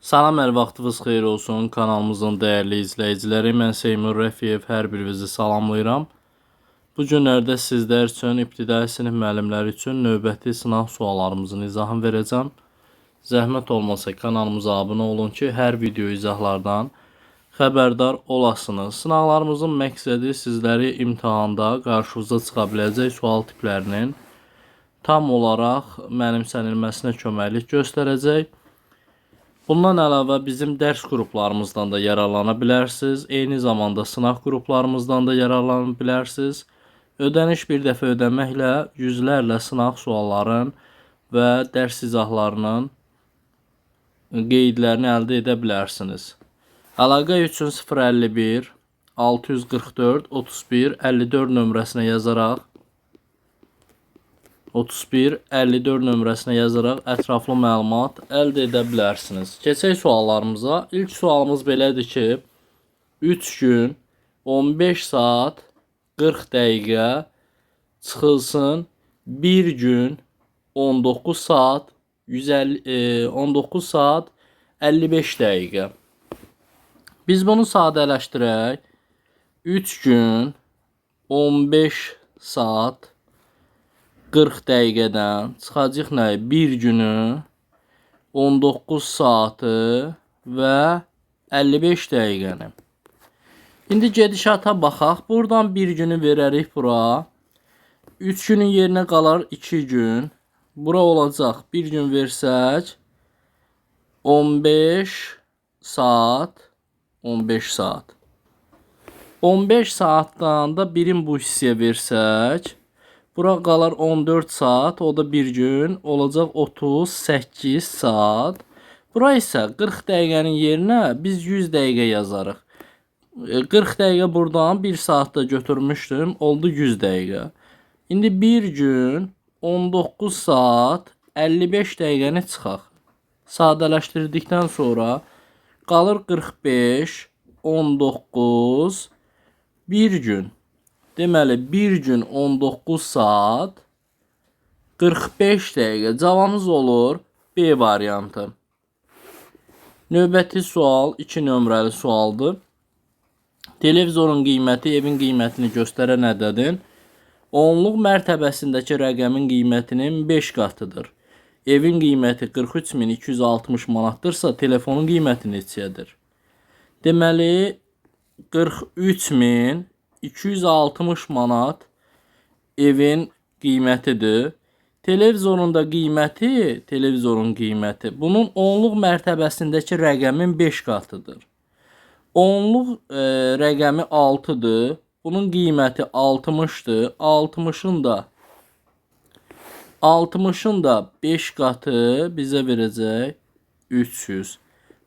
Salam, hər vaxtınız xeyir olsun kanalımızın dəyərli izləyiciləri. Mən Seymur Rəfiyev, hər birinizi salamlayıram. Bu günlərdə sizlər üçün ibtidai sinif müəllimləri üçün növbəti sınaq suallarımızın izahını verəcəm. Zəhmət olmasa kanalımıza abunə olun ki, hər video izahlardan xəbərdar olasınız. Sınaqlarımızın məqsədi sizləri imtahanda qarşınıza çıxa biləcək sual tiplərinin tam olaraq mənimsənilməsinə köməklik göstərəcək. Bundan əlavə bizim dərs qruplarımızdan da yararlana bilərsiniz. Eyni zamanda sınaq qruplarımızdan da yararlana bilərsiniz. Ödəniş bir dəfə ödəməklə yüzlərlə sınaq sualların və dərs izahlarının qeydlərini əldə edə bilərsiniz. Əlaqə üçün 051 644 31 54 nömrəsinə yazaraq 31 54 nömrəsinə yazaraq ətraflı məlumat əldə edə bilərsiniz. Keçək suallarımıza. İlk sualımız belədir ki, 3 gün 15 saat 40 dəqiqə çıxılsın 1 gün 19 saat 150 19 saat 55 dəqiqə. Biz bunu sadələşdirək. 3 gün 15 saat 40 dəqiqədən çıxacaq nə? 1 günü 19 saatı və 55 dəqiqəni. İndi gedişata baxaq. Buradan 1 günü verərik bura. 3 günün yerinə qalar 2 gün. Bura olacaq 1 gün versək 15 saat 15 saat. 15 saatdan da birin bu hissəyə versək, bura qalar 14 saat, o da bir gün, olacaq 38 saat. Bura isə 40 dəqiqənin yerinə biz 100 dəqiqə yazarıq. 40 dəqiqə buradan 1 saatda götürmüşdüm, oldu 100 dəqiqə. İndi bir gün 19 saat 55 dəqiqəni çıxaq. Sadələşdirdikdən sonra qalır 45, 19, bir gün. Deməli, 1 gün 19 saat 45 dəqiqə. Cavabımız olur B variantı. Növbəti sual 2 nömrəli sualdır. Televizorun qiyməti evin qiymətini göstərən ədədin onluq mərtəbəsindəki rəqəmin qiymətinin 5 qatıdır. Evin qiyməti 43.260 manatdırsa, telefonun qiyməti neçədir? Deməli, 43.260 manat evin qiymətidir. Televizorun da qiyməti, televizorun qiyməti bunun onluq mərtəbəsindəki rəqəmin 5 qatıdır. Onluq rəqəmi 6-dır. Bunun qiyməti 60-dır. 60-ın da 5 qatı bizə verəcək 300.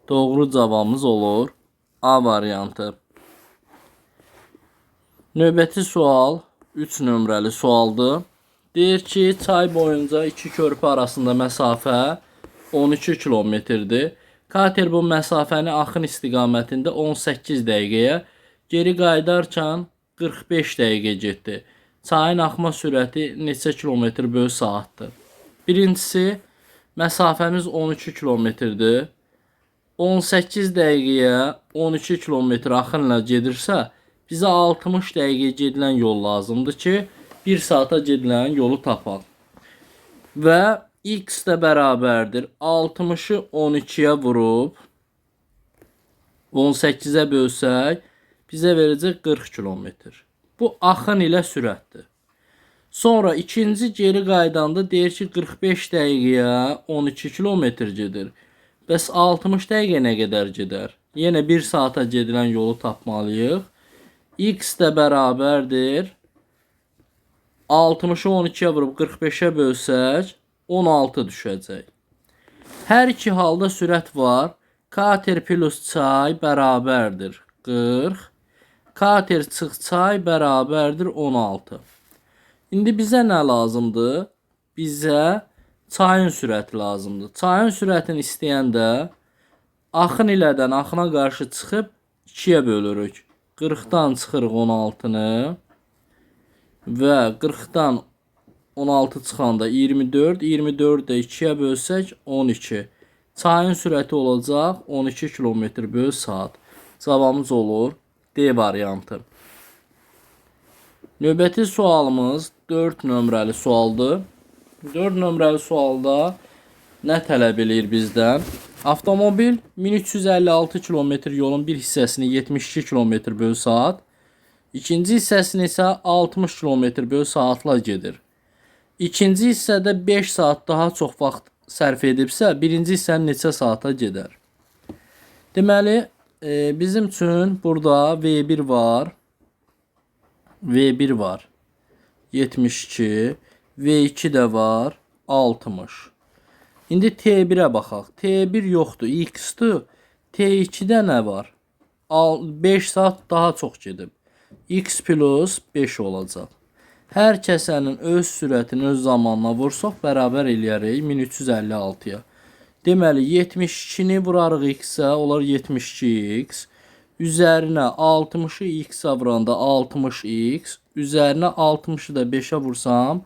Doğru cavabımız olur A variantı. Növbəti sual 3 nömrəli sualdır. Deyir ki, çay boyunca iki körpü arasında məsafə 12 kilometrdir. Kater bu məsafəni axın istiqamətində 18 dəqiqəyə, geri qayıdarkən 45 dəqiqə getdi. Çayın axma sürəti neçə kilometr bölü saatdır? Birincisi, məsafəmiz 12 kilometrdir. 18 dəqiqəyə 12 kilometr axınla gedirsə, bizə 60 dəqiqəyə gedilən yol lazımdır ki, 1 saata gedilən yolu tapaq. Və x də bərabərdir. 60-ı 12-yə vurub 18-ə bölsək, bizə verəcək 40 kilometr. Bu axın ilə sürətdir. Sonra ikinci geri qaydanda deyir ki, 45 dəqiqəyə 12 kilometr gedir. Bəs 60 dəqiqə nə qədər gedər? Yenə 1 saata gedilən yolu tapmalıyıq. X də bərabərdir. 60-ı 12-yə vurub 45-ə bölsək, 16 düşəcək. Hər iki halda sürət var. Kater plus çay bərabərdir 40. Kater çıx çay bərabərdir 16. İndi bizə nə lazımdır? Bizə çayın sürəti lazımdır. Çayın sürətini istəyəndə axın ilədən axına qarşı çıxıb 2-yə bölürük. 40-dan çıxırıq 16-nı və 40-dan 16 çıxanda 24, 24-də 2-yə bölsək 12. Çayın sürəti olacaq 12 km bölü saat. Cavabımız olur D variantı. Növbəti sualımız 4 nömrəli sualdır. 4 nömrəli sualda nə tələb eləyir bizdən? Avtomobil 1356 km yolun bir hissəsini 72 km bölü saat, ikinci hissəsini isə 60 km bölü saatla gedir. İkinci hissədə 5 saat daha çox vaxt sərf edibsə, birinci hissəni neçə saata gedər? Deməli, bizim üçün burada V1 var. V1 var. 72. V2 də var. 60. İndi T1-ə baxaq. T1 yoxdur. X-dir. T2-də nə var? 5 saat daha çox gedib. X plus 5 olacaq. Hər kəsənin öz sürətini öz zamanına vursaq, bərabər eləyərik 1356-ya. Deməli, 72-ni vurarıq x-ə, olar 72x. Üzərinə 60-ı x-ə vuranda 60x. Üzərinə 60-ı da 5-ə vursam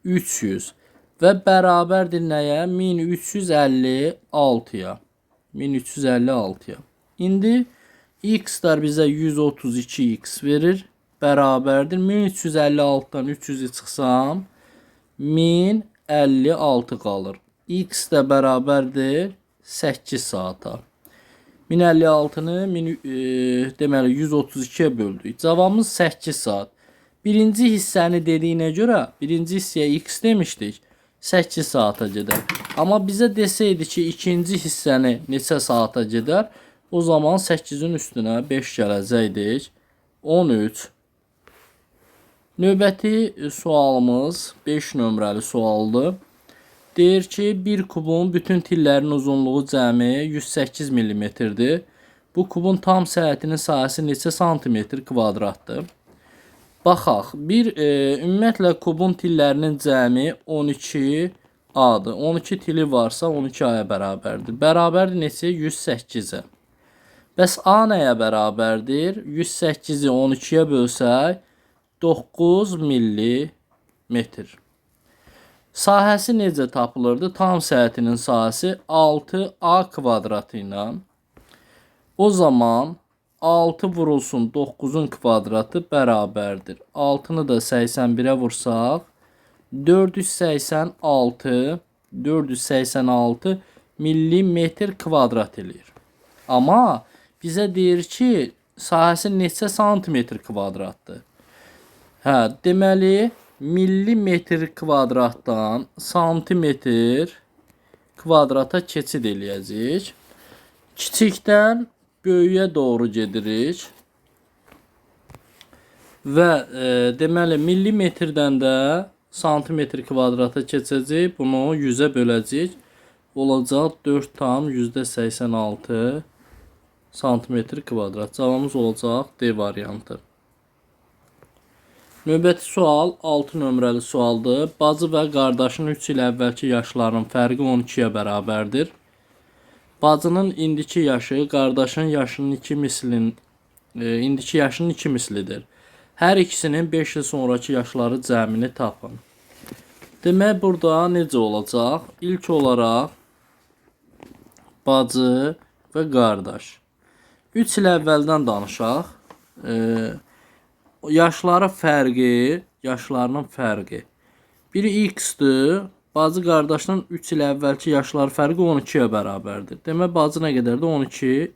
300. Və bərabərdir nəyə? 1356-ya. 1356-ya. İndi x-lər bizə 132x verir. Bərabərdir. 1356-dan 300-ü çıxsam 1056 qalır. X də bərabərdir 8 saata. 1056-nı deməli 132-yə böldük. Cavabımız 8 saat. Birinci hissəni dediyinə görə birinci hissəyə x demişdik. 8 saata gedər. Amma bizə desəydi ki, ikinci hissəni neçə saata gedər, o zaman 8-in üstünə 5 gələcəkdik. 13. Növbəti sualımız 5 nömrəli sualdır. Deyir ki, bir kubun bütün tillərinin uzunluğu cəmi 108 millimetrdir. Bu kubun tam səhətinin sahəsi neçə santimetr kvadratdır? Baxaq, ümumiyyətlə kubun tillərinin cəmi 12 A-dır. 12 tili varsa 12 A-ya bərabərdir. Bərabərdir neçə? 108-ə. Bəs A nəyə bərabərdir? 108-i 12-yə bölsək 9 millimetr. Sahəsi necə tapılırdı? Tam səhətinin sahəsi 6A kvadratı ilə. O zaman 6 vurulsun 9-un kvadratı bərabərdir. 6-nı da 81-ə vursaq 486 millimetr kvadrat eləyir. Amma bizə deyir ki, sahəsi neçə santimetr kvadratdır? Hə, deməli millimetr kvadratdan santimetr kvadrata keçid eləyəcəyik. Kiçikdən böyüyə doğru gedirik. Və deməli millimetrdən də santimetr kvadrata keçəcəyik. Bunu 100-ə böləcəyik. Olacaq 4,86 santimetr kvadrat. Cavabımız olacaq D variantı. Növbəti sual 6 nömrəli sualdır. Bacı və qardaşın 3 il əvvəlki yaşlarının fərqi 12-yə bərabərdir. Bacının indiki yaşı qardaşın yaşının 2 mislin indiki yaşının 2 mislidir. Hər ikisinin 5 il sonrakı yaşları cəmini tapın. Demək burada necə olacaq? İlk olaraq bacı və qardaş. 3 il əvvəldən danışaq. Yaşları fərqi, yaşlarının fərqi. Biri x-dir. Bacı qardaşdan 3 il əvvəlki yaşları fərqi 12-yə bərabərdir. Demək bacı nə qədərdir? 12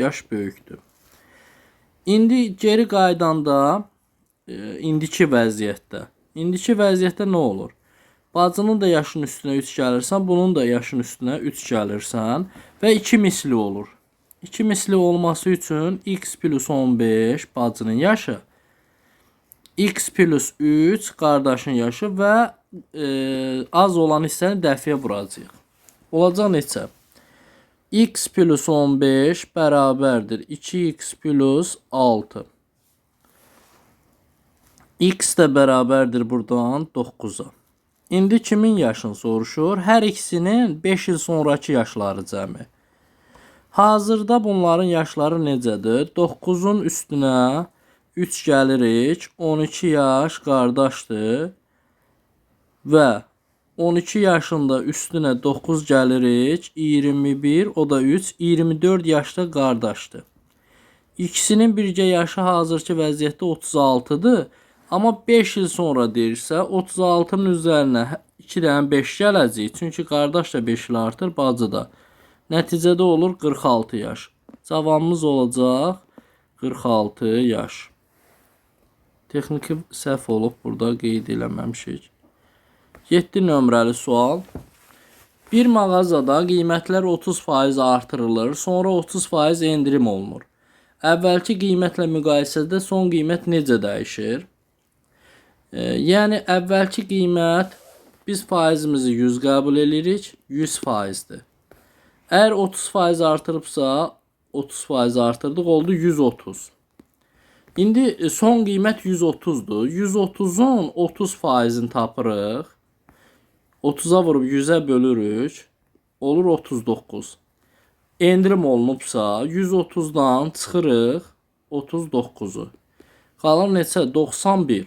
yaş böyükdür. İndi geri qayıdanda indiki vəziyyətdə. İndiki vəziyyətdə nə olur? Bacının da yaşının üstünə 3 gəlirsən, bunun da yaşının üstünə 3 gəlirsən və 2 misli olur. 2 misli olması üçün x plus 15 bacının yaşı, x plus 3 qardaşın yaşı və az olan hissəni dəfiyə vuracağıq. Olacaq neçə? X plus 15 bərabərdir 2x plus 6. X də bərabərdir buradan 9-a. İndi kimin yaşını soruşur? Hər ikisinin 5 il sonrakı yaşları cəmi. Hazırda bunların yaşları necədir? 9-un üstünə 3 gəlirik. 12 yaş qardaşdır. Və 12 yaşında üstünə 9 gəlirik. 21, o da 3. 24 yaşda qardaşdır. İkisinin bircə yaşı hazırki vəziyyətdə 36-dır. Amma 5 il sonra deyirsə, 36-nın üzərinə 2 dənə 5 gələcək. Çünki qardaş da 5 il artır, bacı da. Nəticədə olur 46 yaş. Cavabımız olacaq 46 yaş. Texniki səhv olub, burada qeyd eləməmişik. 7 nömrəli sual. Bir mağazada qiymətlər 30% artırılır, sonra 30% endirim olunur. Əvvəlki qiymətlə müqayisədə son qiymət necə dəyişir? Yəni, əvvəlki qiymət, biz faizimizi 100 qəbul edirik, 100 faizdir. Əgər 30% artırıbsa, 30% artırdıq, oldu 130. İndi son qiymət 130-dur. 130-un 30 faizini tapırıq. 30-a vurub 100-ə bölürük. Olur 39. Endirim olunubsa 130-dan çıxırıq 39-u. Qalır neçə? 91.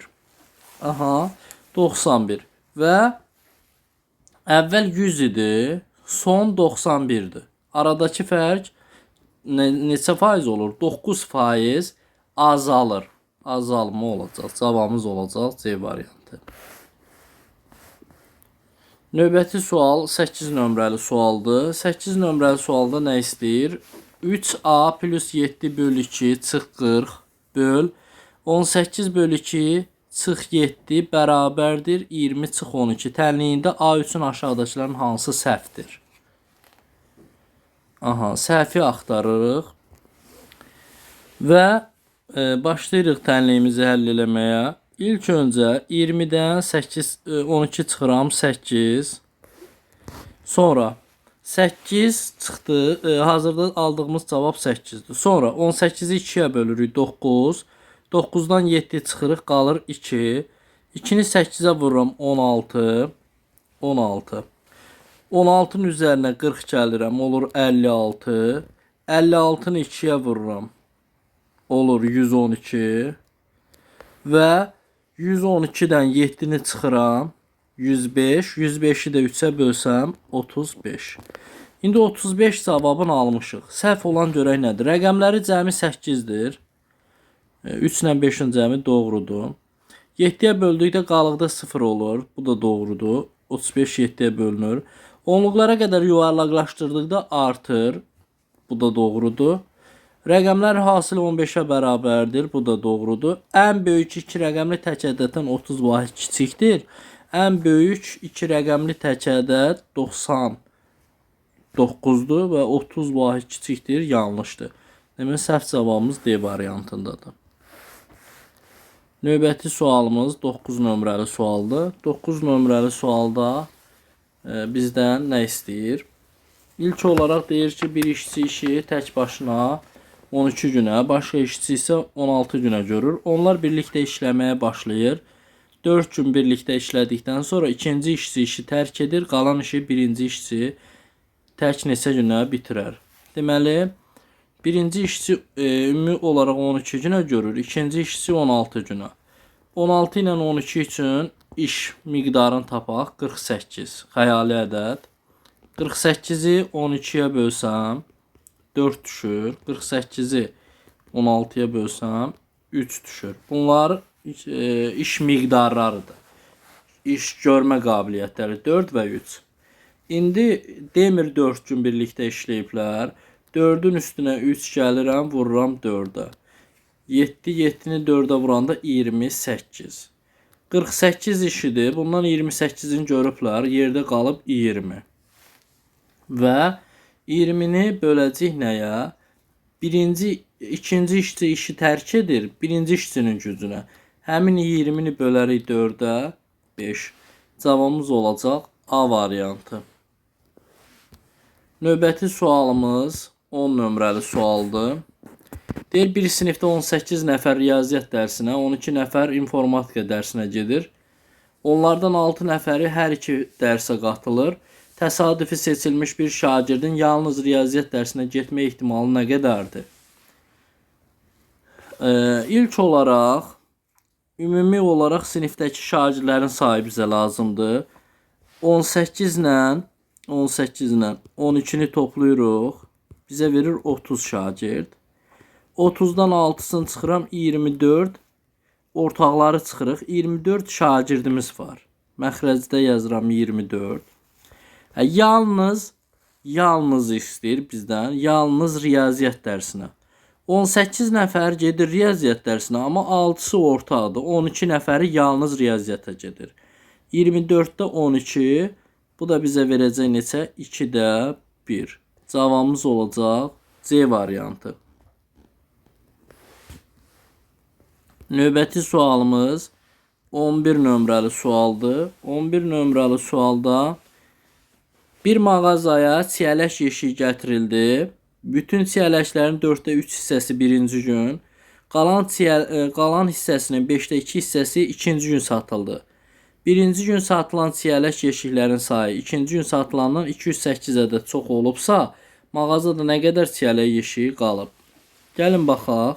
Aha, 91. Və əvvəl 100 idi, son 91-dir. Aradakı fərq neçə faiz olur? 9 faiz azalır. Azalma olacaq. Cavabımız olacaq C variantı. Növbəti sual 8 nömrəli sualdır. 8 nömrəli sualda nə istəyir? 3A plus 7 bölü 2 çıx 40 böl 18 bölü 2 çıx 7 bərabərdir 20 çıx 12. Tənliyində A üçün aşağıdakıların hansı səhvdir? Aha, səhvi axtarırıq. Və başlayırıq tənliyimizi həll eləməyə. İlk öncə 20-dən 12 çıxıram, 8. Sonra 8 çıxdı. Hazırda aldığımız cavab 8-dir. Sonra 18-i 2-yə bölürük, 9. 9-dan 7 çıxırıq, qalır 2. 2-ni 8-ə vururam, 16. 16. 16-nın üzərinə 40 gəlirəm, olur 56. 56-nı 2-yə vururam, olur 112. Və 112-dən 7-ni çıxıram, 105. 105-i də 3-ə bölsəm, 35. İndi 35 cavabını almışıq. Səhv olan görək nədir? Rəqəmləri cəmi 8-dir. 3 ilə 5-in cəmi doğrudur. 7-yə böldükdə qalıqda 0 olur. Bu da doğrudur. 35 7-yə bölünür. Onluqlara qədər yuvarlaqlaşdırdıqda artır. Bu da doğrudur. Rəqəmlər hasili 15-ə bərabərdir. Bu da doğrudur. Ən böyük iki rəqəmli tək ədəddən 30 vahid kiçikdir. Ən böyük iki rəqəmli tək ədəd 99-dur və 30 vahid kiçikdir. Yanlışdır. Demək, səhv cavabımız D variantındadır. Növbəti sualımız 9 nömrəli sualdır. 9 nömrəli sualda bizdən nə istəyir? İlk olaraq deyir ki, bir işçi işi tək başına 12 günə, başqa işçi isə 16 günə görür. Onlar birlikdə işləməyə başlayır. 4 gün birlikdə işlədikdən sonra ikinci işçi işi tərk edir. Qalan işi birinci işçi tək neçə günə bitirər? Deməli, birinci işçi ümumi olaraq 12 günə görür, ikinci işçi 16 günə. 16 ilə 12 üçün iş miqdarını tapaq 48. Xəyali ədəd. 48-i 12-yə bölsəm 4 düşür. 48-i 16-ya bölsəm 3 düşür. Bunlar iş miqdarlarıdır. İş görmə qabiliyyətləri 4 və 3. İndi demir 4 gün birlikdə işləyiblər. 4-ün üstünə 3 gəlirəm, vururam 4-ə. 7, 7-ni 4-ə vuranda 28. 48 işidir. Bundan 28-ini görüblər. Yerdə qalıb 20. Və 20-ni böləcək nəyə? İkinci işçi işi tərk edir. Birinci işçinin gücünə. Həmin 20-ni bölərik 4-ə, 5. Cavabımız olacaq A variantı. Növbəti sualımız 10 nömrəli sualdır. Deyir, bir sinifdə 18 nəfər riyaziyyat dərsinə, 12 nəfər informatika dərsinə gedir. Onlardan 6 nəfəri hər iki dərsə qatılır. Təsadüfi seçilmiş bir şagirdin yalnız riyaziyyat dərsinə getmə ehtimalı nə qədərdir? İlk olaraq, ümumi olaraq sinifdəki şagirdlərin sayı bizə lazımdır. 18 ilə 12-ni toplayırıq. Bizə verir 30 şagird. 30-dan 6-sını çıxıram 24. Ortaqları çıxırıq. 24 şagirdimiz var. Məxrəcdə yazıram 24. Yalnız istəyir bizdən. Yalnız riyaziyyat dərsinə. 18 nəfər gedir riyaziyyat dərsinə, amma 6-sı ortaqdır. 12 nəfəri yalnız riyaziyyata gedir. 24-də 12. Bu da bizə verəcək neçə? 2-də 1. Cavabımız olacaq C variantı. Növbəti sualımız 11 nömrəli sualdır. 11 nömrəli sualda bir mağazaya çiyələk yeşiyi gətirildi. Bütün çiyələklərin 4-də 3 hissəsi birinci gün, qalan hissəsinin 5-də 2 hissəsi ikinci gün satıldı. Birinci gün satılan çiyələk yeşiklərin sayı ikinci gün satılandan 208 ədəd çox olubsa, mağazada nə qədər çiyələk yeşiyi qalıb? Gəlin baxaq.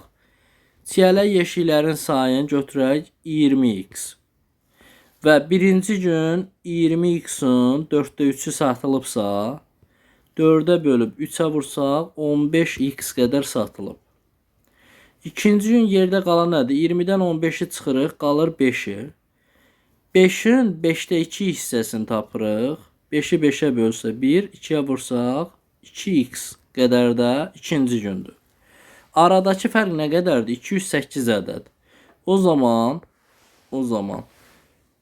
Çiyələk yeşiklərin sayını götürək 20x. Və birinci gün 20x-ın 4-də 3-ü satılıbsa, 4-ə bölüb 3-ə vursaq 15x qədər satılıb. İkinci gün yerdə qalan nədir? 20-dən 15-i çıxırıq, qalır 5-i. 5-in 5-də 2 hissəsini tapırıq. 5-i 5-ə bölsə 1, 2-yə vursaq 2x qədər də ikinci gündür. Aradakı fərq nə qədərdir? 208 ədəd. O zaman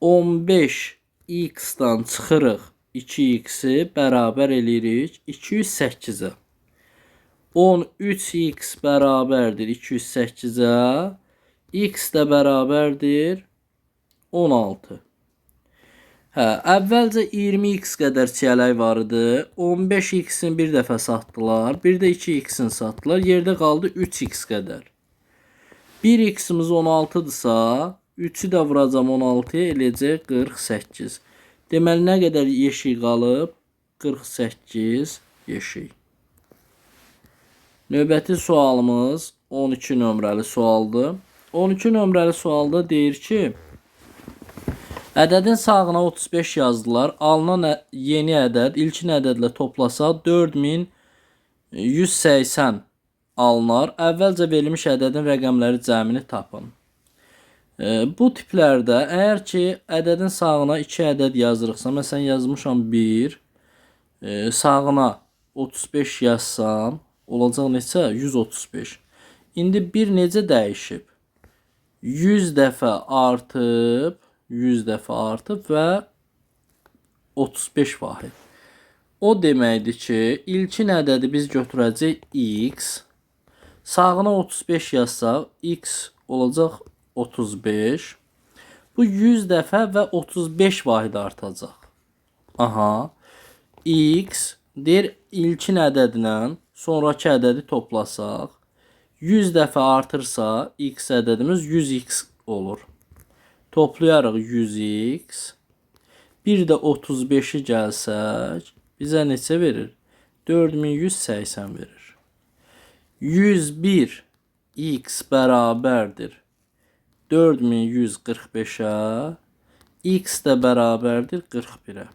15x-dan çıxırıq 2x-i bərabər eləyirik 208-ə. 13x bərabərdir 208-ə. X də bərabərdir 16. Hə, əvvəlcə 20x qədər çiyələk var idi. 15x-in bir dəfə satdılar. Bir də 2x-in satdılar. Yerdə qaldı 3x qədər. 1x-imiz 16-dırsa, 3-ü də vuracam 16-ya, eləyəcək 48. Deməli, nə qədər yeşik qalıb? 48 yeşik. Növbəti sualımız 12 nömrəli sualdır. 12 nömrəli sualda deyir ki, ədədin sağına 35 yazdılar. Alınan yeni ədəd ilkin ədədlə toplasa 4180 alınar. Əvvəlcə verilmiş ədədin rəqəmləri cəmini tapın. Bu tiplərdə əgər ki, ədədin sağına 2 ədəd yazırıqsa, məsələn yazmışam 1, sağına 35 yazsam, olacaq neçə? 135. İndi 1 necə dəyişib? 100 dəfə artıb, 100 dəfə artıb və 35 vahid. O deməkdir ki, ilkin ədədi biz götürəcək x, sağına 35 yazsaq, x olacaq 35. Bu 100 dəfə və 35 vahid artacaq. Aha. X deyir ilkin ədədlə sonrakı ədədi toplasaq, 100 dəfə artırsa x ədədimiz 100x olur. Toplayarıq 100x. Bir də 35-i gəlsək, bizə neçə verir? 4180 verir. 101x bərabərdir 4145-ə, x də bərabərdir 41-ə.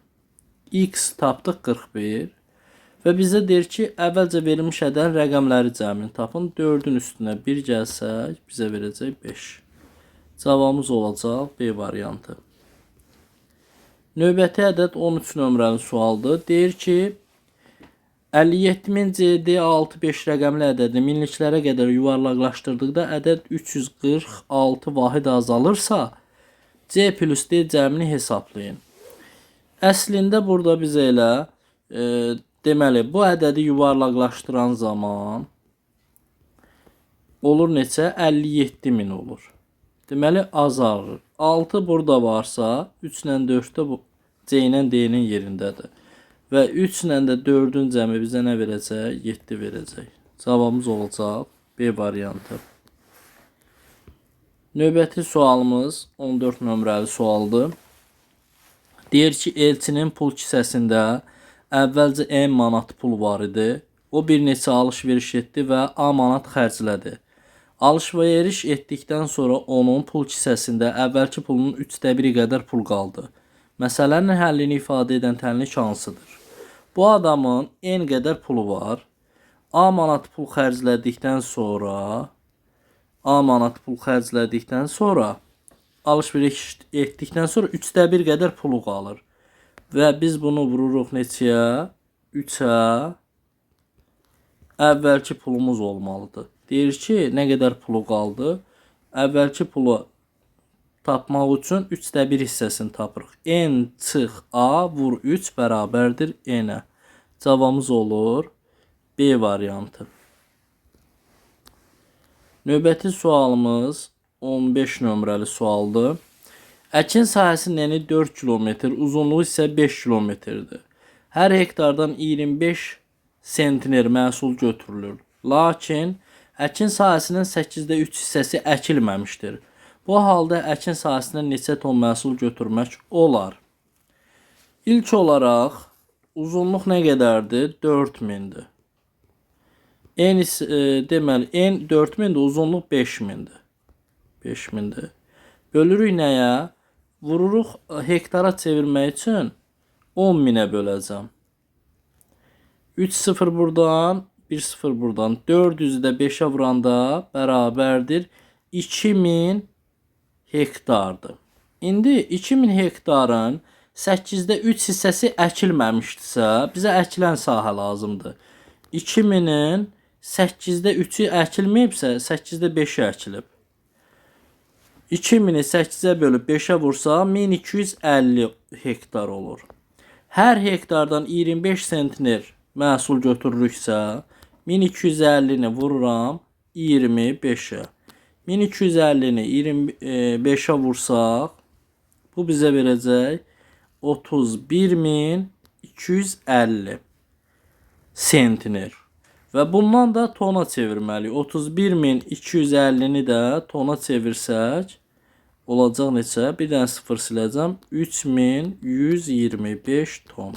X tapdıq 41 və bizə deyir ki, əvvəlcə verilmiş ədədin rəqəmləri cəmini tapın. 4-ün üstünə 1 gəlsək, bizə verəcək 5. Cavabımız olacaq B variantı. Növbəti ədəd 13 nömrəli sualdır. Deyir ki, 57000 CD6 5 rəqəmli ədədini minliklərə qədər yuvarlaqlaşdırdıqda ədəd 346 vahid azalırsa, C plus D cəmini hesablayın. Əslində burada bizə elə deməli, bu ədədi yuvarlaqlaşdıran zaman olur neçə? 57000 olur. Deməli, azalır. 6 burada varsa, 3 ilə 4-də bu C ilə D-nin yerindədir. Və 3 ilə də 4-ün cəmi bizə nə verəcək? 7 verəcək. Cavabımız olacaq B variantı. Növbəti sualımız 14 nömrəli sualdır. Deyir ki, elçinin pul kisəsində əvvəlcə M manat pul var idi. O bir neçə alış-veriş etdi və A manat xərclədi. Alış-veriş etdikdən sonra onun pul kisəsində əvvəlki pulunun 3də 1-i qədər pul qaldı. Məsələnin həllini ifadə edən tənlik hansıdır? Bu adamın N qədər pulu var. A manat pul xərclədikdən sonra alış-veriş etdikdən sonra 3də 1 qədər pulu qalır. Və biz bunu vururuq neçəyə? 3-ə. Əvvəlki pulumuz olmalıdır. Deyir ki, nə qədər pulu qaldı? Əvvəlki pulu tapmaq üçün 3də 1 hissəsini tapırıq. N çıx A vur 3 bərabərdir N-ə. Cavabımız olur B variantı. Növbəti sualımız 15 nömrəli sualdır. Əkin sahəsinin eni 4 km, uzunluğu isə 5 kilometrdir. Hər hektardan 25 sentner məhsul götürülür. Lakin əkin sahəsinin 8də 3 hissəsi əkilməmişdir. Bu halda əkin sahəsindən neçə ton məhsul götürmək olar? İlk olaraq uzunluq nə qədərdir? 4000-dir. N deməli N 4000-dir, uzunluq 5000-dir. 5000-dir. Bölürük nəyə? Vururuq hektara çevirmək üçün 10.000-ə böləcəm. 3 0 buradan, 1 0 buradan. 400-ü də 5-ə vuranda bərabərdir 2000 hektardır. İndi 2000 hektarın 8də 3 hissəsi əkilməmişdirsə, bizə əkilən sahə lazımdır. 2000-in 8də 3-ü əkilməyibsə, 8də 5-i əkilib. 2000-i 8-ə bölüb 5-ə vursam 1250 hektar olur. Hər hektardan 25 sentner məhsul götürürüksə, 1250-ni vururam 25-ə. 1250-ni 25-ə vursaq, bu bizə verəcək 31.250 sentner. Və bundan da tona çevirməliyik. 31.250-ni də tona çevirsək, olacaq neçə? Bir dənə sıfır siləcəm. 3125 ton.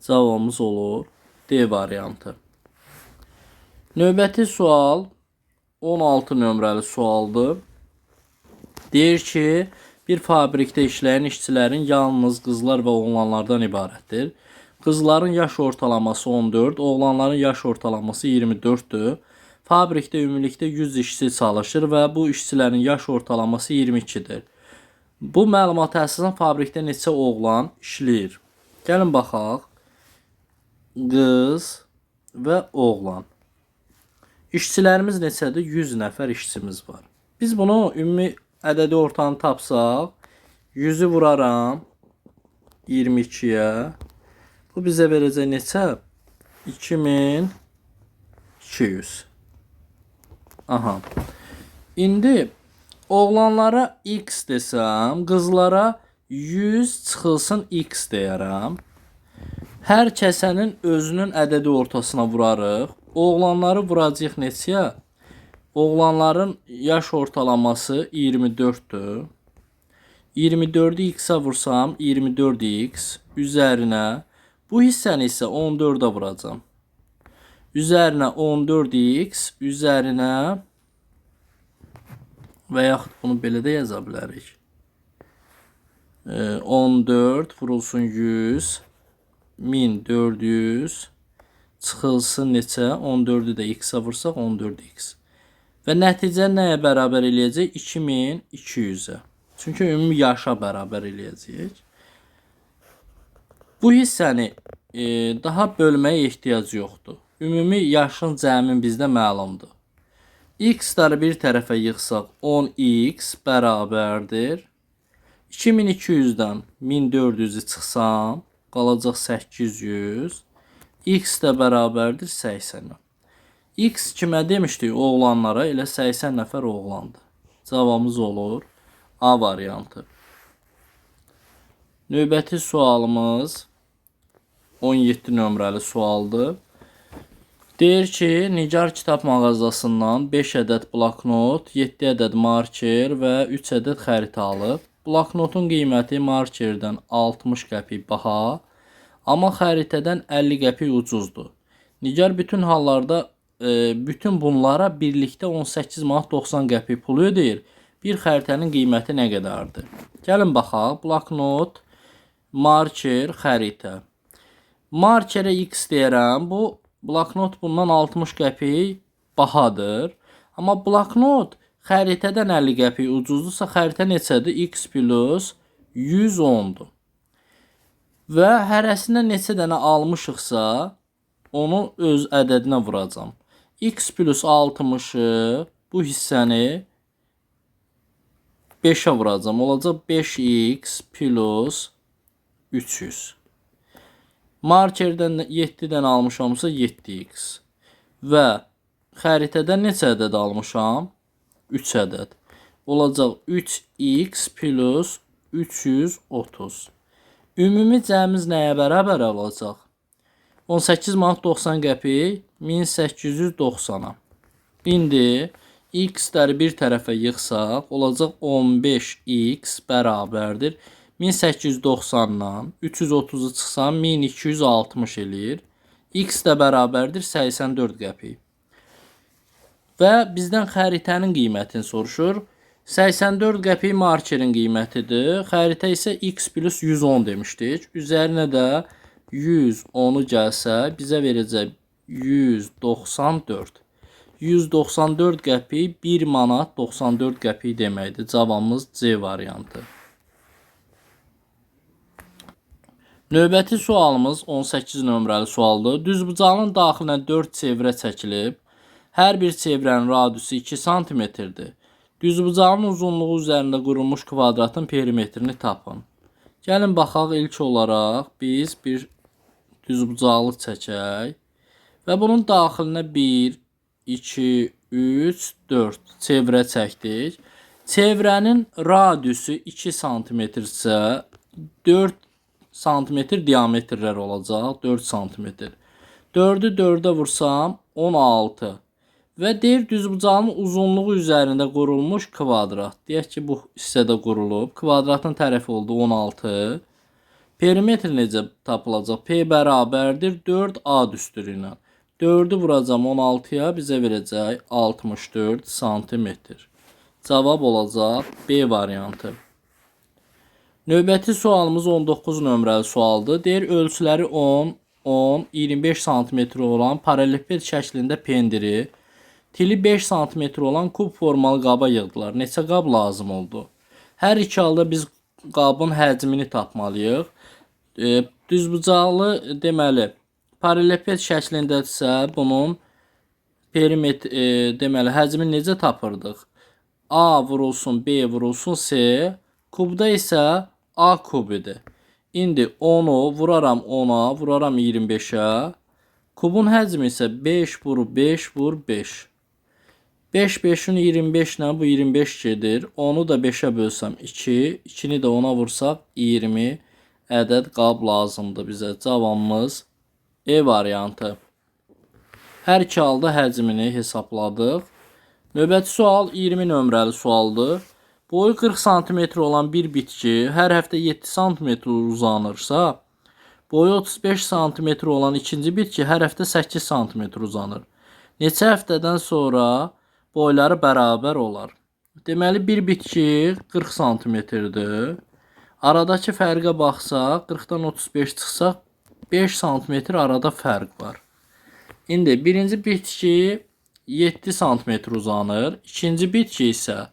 Cavabımız olur D variantı. Növbəti sual 16 nömrəli sualdır. Deyir ki, bir fabrikdə işləyən işçilərin yalnız qızlar və oğlanlardan ibarətdir. Qızların yaş ortalaması 14, oğlanların yaş ortalaması 24-dür. Fabrikdə ümumilikdə 100 işçi çalışır və bu işçilərin yaş ortalaması 22-dir. Bu məlumata əsasən fabrikdə neçə oğlan işləyir? Gəlin baxaq. Qız və oğlan. İşçilərimiz neçədir? 100 nəfər işçimiz var. Biz bunu ümumi ədədi ortanı tapsaq, 100-ü vuraram 22-yə. Bu bizə verəcək neçə? 2200. Aha. İndi oğlanlara x desəm, qızlara 100 çıxılsın x deyərəm. Hər kəsənin özünün ədədi ortasına vurarıq. Oğlanları vuracağıq neçəyə? Oğlanların yaş ortalaması 24-dür. 24-ü x-ə vursam 24x üzərinə bu hissəni isə 14-ə vuracağam. Üzərinə 14x üzərinə və yaxud bunu belə də yaza bilərik. 14 vurulsun 100 1400 çıxılsın neçə? 14-ü də x-ə vursaq 14x. Və nəticə nəyə bərabər eləyəcək? 2200-ə. Çünki ümumi yaşa bərabər eləyəcəyik. Bu hissəni daha bölməyə ehtiyac yoxdur. Ümumi yaşın cəmin bizdə məlumdur. X-ları bir tərəfə yığsaq 10x bərabərdir. 2200-dən 1400-ü çıxsam qalacaq 800. X də bərabərdir 80-ə. X kimə demişdik? Oğlanlara. Elə 80 nəfər oğlandır. Cavabımız olur A variantı. Növbəti sualımız 17 nömrəli sualdır. Deyir ki, Nigar kitab mağazasından 5 ədəd bloknot, 7 ədəd marker və 3 ədəd xəritə alıb. Bloknotun qiyməti markerdən 60 qəpik baha, amma xəritədən 50 qəpik ucuzdur. Nigar bütün hallarda bütün bunlara birlikdə 18 manat 90 qəpik pul ödəyir. Bir xəritənin qiyməti nə qədərdir? Gəlin baxaq. Bloknot Marker, xəritə. Markerə X deyirəm. Bu bloknot bundan 60 qəpik bahadır. Amma bloknot xəritədən 50 qəpik ucuzdursa, xəritə neçədir? X plus 110-dur. Və hərəsindən neçə dənə almışıqsa, onu öz ədədinə vuracam. X plus 60-ı bu hissəni 5-ə vuracam. Olacaq 5x plus 300. Markerdən 7 dənə almışamsa 7x. Və xəritədən neçə ədəd almışam? 3 ədəd. Olacaq 3x plus 330. Ümumi cəmiz nəyə bərabər olacaq? 18 manat 90 qəpik 1890-a. İndi x-ləri bir tərəfə yığsaq, olacaq 15x bərabərdir 1890-dan 330-u çıxsam 1260 eləyir. X də bərabərdir 84 qəpik. Və bizdən xəritənin qiymətini soruşur. 84 qəpik markerin qiymətidir. Xəritə isə x plus 110 demişdik. Üzərinə də 110-u gəlsə bizə verəcək 194. 194 qəpik 1 manat 94 qəpik deməkdir. Cavabımız C variantı. Növbəti sualımız 18 nömrəli sualdır. Düzbucağın daxilinə 4 çevrə çəkilib. Hər bir çevrənin radiusu 2 sm-dir. Düzbucağın uzunluğu üzərində qurulmuş kvadratın perimetrini tapın. Gəlin baxaq, ilk olaraq biz bir düzbucaqlıq çəkək və bunun daxilinə 1, 2, 3, 4 çevrə çəkdik. Çevrənin radiusu 2 sm-dirsə 4 sm diametrlər olacaq. 4 sm. 4-ü 4-ə vursam 16. Və deyir düzbucağın uzunluğu üzərində qurulmuş kvadrat. Deyək ki, bu hissədə qurulub. Kvadratın tərəfi oldu 16. Perimetr necə tapılacaq? P bərabərdir 4A düsturu ilə. 4-ü vuracam 16-ya, bizə verəcək 64 sm. Cavab olacaq B variantı. Növbəti sualımız 19 nömrəli sualdır. Deyir ölçüləri 10, 10, 25 sm olan paraleliped şəklində pendiri tili 5 sm olan kub formalı qaba yığdılar. Neçə qab lazım oldu? Hər iki halda biz qabın həcmini tapmalıyıq. Düzbucaqlı, deməli, paraleliped şəklindədirsə bunun perimetr, deməli, həcmini necə tapırdıq? A vurulsun, B vurulsun, C. Kubda isə A kub idi. İndi 10-u vuraram 10-a, vuraram 25-ə. Kubun həcmi isə 5 vur 5 vur 5. 5 5-in 25 ilə bu 25 gedir. 10-u da 5-ə bölsəm 2, 2-ni də 10-a vursaq 20 ədəd qab lazımdır bizə. Cavabımız E variantı. Hər iki halda həcmini hesabladıq. Növbəti sual 20 nömrəli sualdır. Boyu 40 sm olan bir bitki hər həftə 7 sm uzanırsa, boyu 35 sm olan ikinci bitki hər həftə 8 sm uzanır. Neçə həftədən sonra boyları bərabər olar? Deməli, bir bitki 40 sm-dir. Aradakı fərqə baxsaq, 40-dan 35 çıxsaq, 5 sm arada fərq var. İndi birinci bitki 7 sm uzanır, ikinci bitki isə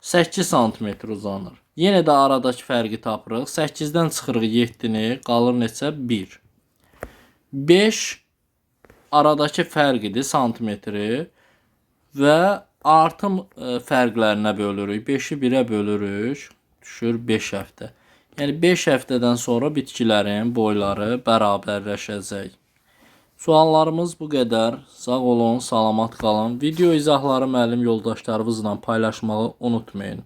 8 sm uzanır. Yenə də aradakı fərqi tapırıq. 8-dən çıxırıq 7-ni, qalır neçə? 1. 5 aradakı fərq idi, santimetri və artım fərqlərinə bölürük. 5-i 1-ə bölürük, düşür 5 həftə. Yəni 5 həftədən sonra bitkilərin boyları bərabərləşəcək. Suallarımız bu qədər. Sağ olun, salamat qalın. Video izahları müəllim yoldaşlarınızla paylaşmağı unutmayın.